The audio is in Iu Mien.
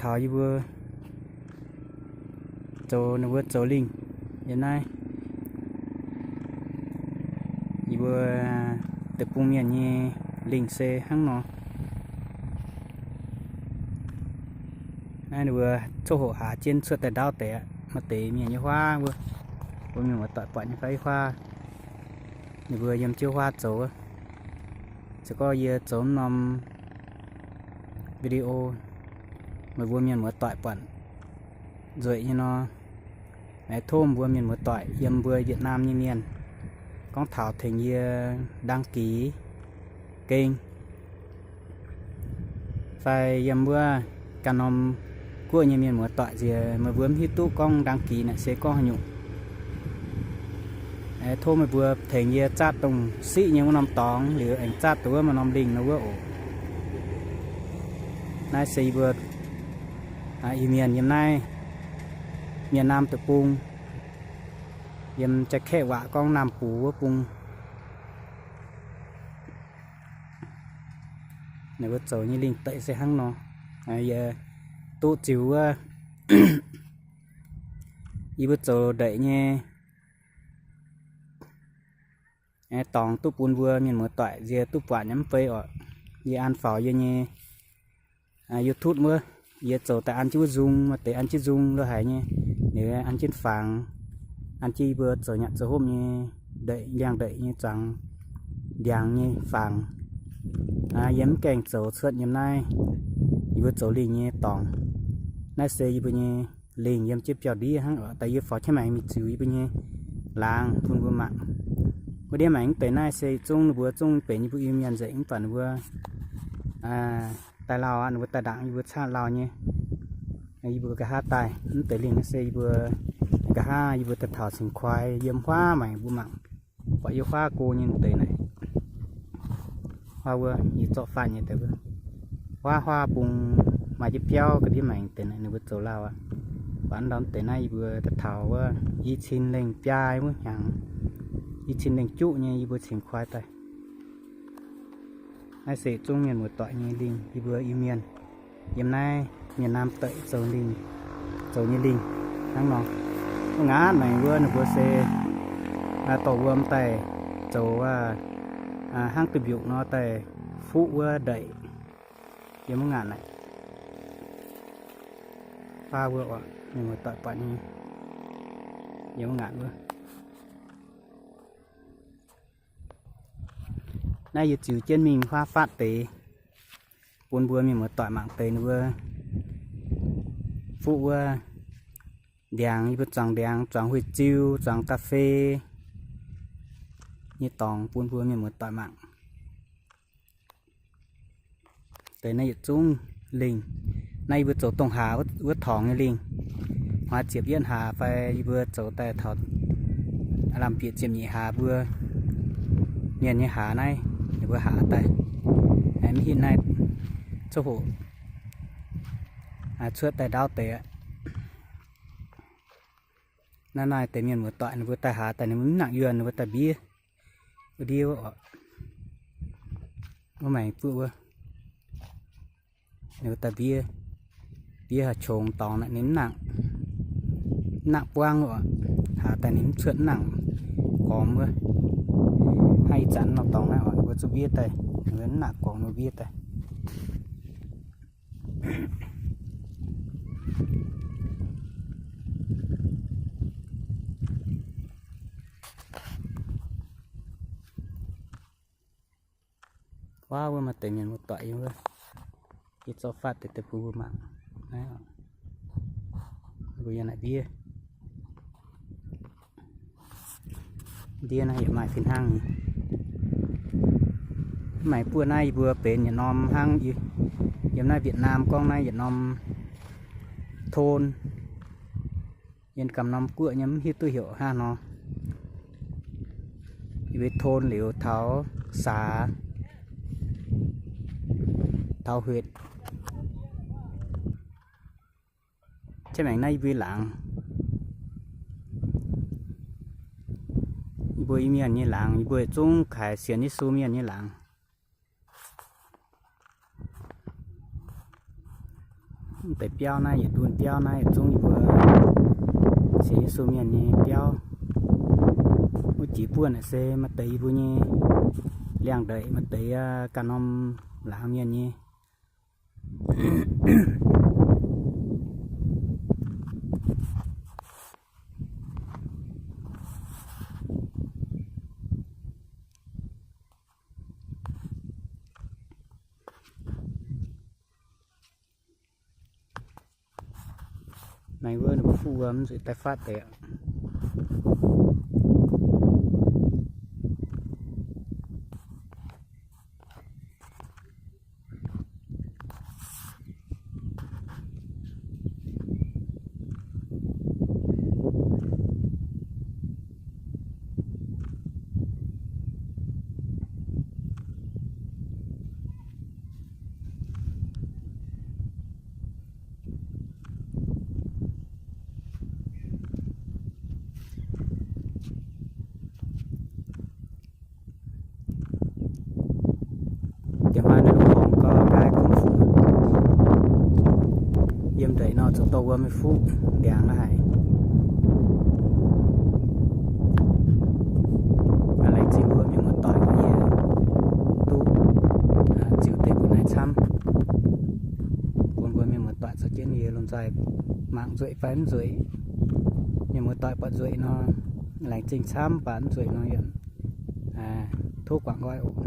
taux yie mbuo zoux, ninh mbuo zoux lingh yiem naaiv. Yie mbuo deic-bung mienh nyei lingh se hnangv nor. Naaiv ninh mbuo coqv hoqc hlaax jienv cuotv daaih ndaauv deix aqv. Maaih deix mienh nyei huaav wuov, mbuo mienh muoz-doic buatc nyei fai huaav, ninh mbuo yiem jienv huaav zoux wuov. Se gorngv yie zoux norm video, meih mbuo mienh muoz-doic buatc nzueic nyei nor, aengx tov mbuo mienh muoz-doic yiem mbuo Việt Nam nyei mienh gorngv taux tengx yie đăng ký kênh, fai yiem wuov ganh norm guoqv nyei mienh muoz-doic nziex meih mbuo mv hiuv duqv gorngv đăng ký naaic se gorngv haaix nyungc. Tov meih mbuo tengx yie zaatv dongh siqv nyei wuov norm dorngx liuz aengx zaatv duqv wuov maaih norm lingh nor wuov oc. Naaiv se yie mbuo Iu-Mienh yiem naaiv Việt Nam deic-bung, yiem Jaa-Kaeqv waac gorngv Nam Bù wuov bung. Ninh mbuo zoux nyei lingh deic se hnangv nor. Yie duqv ziux wuov, yie mbuo zoux ndeic nyei dorngx duqv bun mbuo mienh muoz-doic nziex duqv buatc nyei mv bei oc. Yie an faaux yie nyei YouTube wuov, yie zoux daaih an jienv wuov nzung, maaih deix an jienv nzung lo haic nyei, ninh an jienv fangx, an jienv yie mbuo zoux nyanc zoux hopv nyei ndeic, ndiangx-ndeic nyei zuangx, ndiangx nyei fangx. Yie mv gaengh zoux cuotv yiem naaiv yie mbuo zoux lingh nyei dorngx. Naaiv se yie mbuo nyei lingh yiem jienv biauv-ndiev hnangv oc. Daaih yie faaux qaqv maengx mingh ziux yie mbuo nyei laangz bun mbuo mangc. Wuov ndiev maengx mv deix naaiv se zungv ninh mbuo zungv benx yie mbuo Iu-Mienh nzengc, mv baac ninh mbuo daaih lauh aqv, ninh mbuo daaih ndaangc yie mbuo caangv lauh nyei. Yie mbuo nqa'haav daaih mv deix lingh naaiv se yie mbuo nqa'haav yie mbuo daaih taux cingx kuaix yiem huaav maengx mbuo mangc. Buatc yie huaav go nyei deix naaic, huaav wuov yie zorqv faanh nyei deix wuov, huaav huaav bung maaih jienv biauv ga'ndiev maengx deix naaic ninh mbuo zoux lauh aqv. Buatc ndau mv deix naaiv yie mbuo daaih taux wuov i cin lengh biaa wuov hnyangx, i cin lengh juqv nyei yie mbuo cingx kuaix daaih. Naaiv se zungv mienh muoz-doic nyei lingh, yie mbuo Iu-Mienh yiem naaiv mienh naamh deic zoux lingh, zoux nyei lingh hnangv nor. Mv ngaatv maengx wuov ninh mbuo se dorh wuom daaih zoux hnangv duih mbiuqc nor daaih fuqv wuov ndeic. Yiem mv ngaatc naaic, huaav wuov oc, mienh muoz-doic buatc nyei, yiem mv ngaatc wuov. Naaiv yie ziux jienv mingh huaav faatv deix bun mbuo mienh muoz-doic mangc deix ninh mbuo fuqv wuov ndiangx, yie mbuo zuangx ndiangx, zuangx huih-ziu, zuangx ga'fei nyei dorngx bun mbuo mienh muoz-doic mangc. Deix naaiv yietc zungv lingh. Naaiv yie mbuo zoux dongh hlaax wuov torngx nyei lingh. Hnoi ziepc yietv hlaax fai yie mbuo zoux daaih taux lamh bieqc ziepc nyeic hlaax mbuo mienh nyei hlaax naaiv, ninh mbuo hlaax daaih. Mv hitv naaiv coqv hoqc cuotv daaih ndaauv deix aqv. Naaiv naaiv deix mienh muoz-doic ninh mbuo daaih hlaax daaih ninh mbuo mv nangc yuonh, ninh mbuo daaih mbiev wuov ndiev wuov oc. Wuov maengx buoqv wuov, ninh mbuo daaih mbiev, mbiev haaix qongx dorngx naaic ninh mv nangc, mv nangc buangv oc. Hlaax daaih ninh mv cuotv, mv nangc gormx wuov. Hnangv ih zanc nor dorngx naaiv oc, ninh mbuo zuqc mbiev daaih, ninh mbuo mv nangc gormx ninh mbuo mbiev daaih. Wuov, wuov maaih deix mienh muoz-doic yiem wuov. Yie zorqv faatv deix daaih bun mbuo mangc. Mbuo yiem naaic ndiev. Ndiev naaiv yaac maaih fih hnangv nyei. Mv maaih buov naaiv yie mbuo benx yietc norm hnangv, yiem naaiv Việt Nam gorngv naaiv yietc norm thôn. Yiem ganh norm guoqv nyei mv hiuv duqv heuc hnangv nor. Yie mbuo thôn liuz taux xã, taux huyện. Cien maengx naaiv yie mbuo laangz, yie mbuo Iu-Mienh nyei laangz, yie mbuo zungv kaaix sienx Yesu mienh nyei laangz. Mv deix biauv naaiv yietc ndunh biauv naaiv yietc zungv yie mbuo sienx Yesu mienh nyei biauv. Wuov jiex buonv naaic se maaih deix yie mbuo nyei liangx-ndeic, maaih deix ganh norm laangz mienh nyei. Naaiv wuov ninh mbuo fuqv wuom zuqc daaih fatv deix aqv. Diex maaih naaiv lungh horngc gau, nqaai kuv fuqv. Yiem ndeic nor zoux dorh wuom nyei fuqv ndiangx haic. Laengz zingh mbuo mienh muoz-doic yie duqv ziux deix mbuo naaiv camv. Bun mbuo mienh muoz-doic caux jienv yie lomh nzoih mangc nzueic fai mv nzueic. Mienh muoz-doic buatc nzueic nor, laengz zingh camv, mv baac mv nzueic nor yie tov guangc nqoi oc.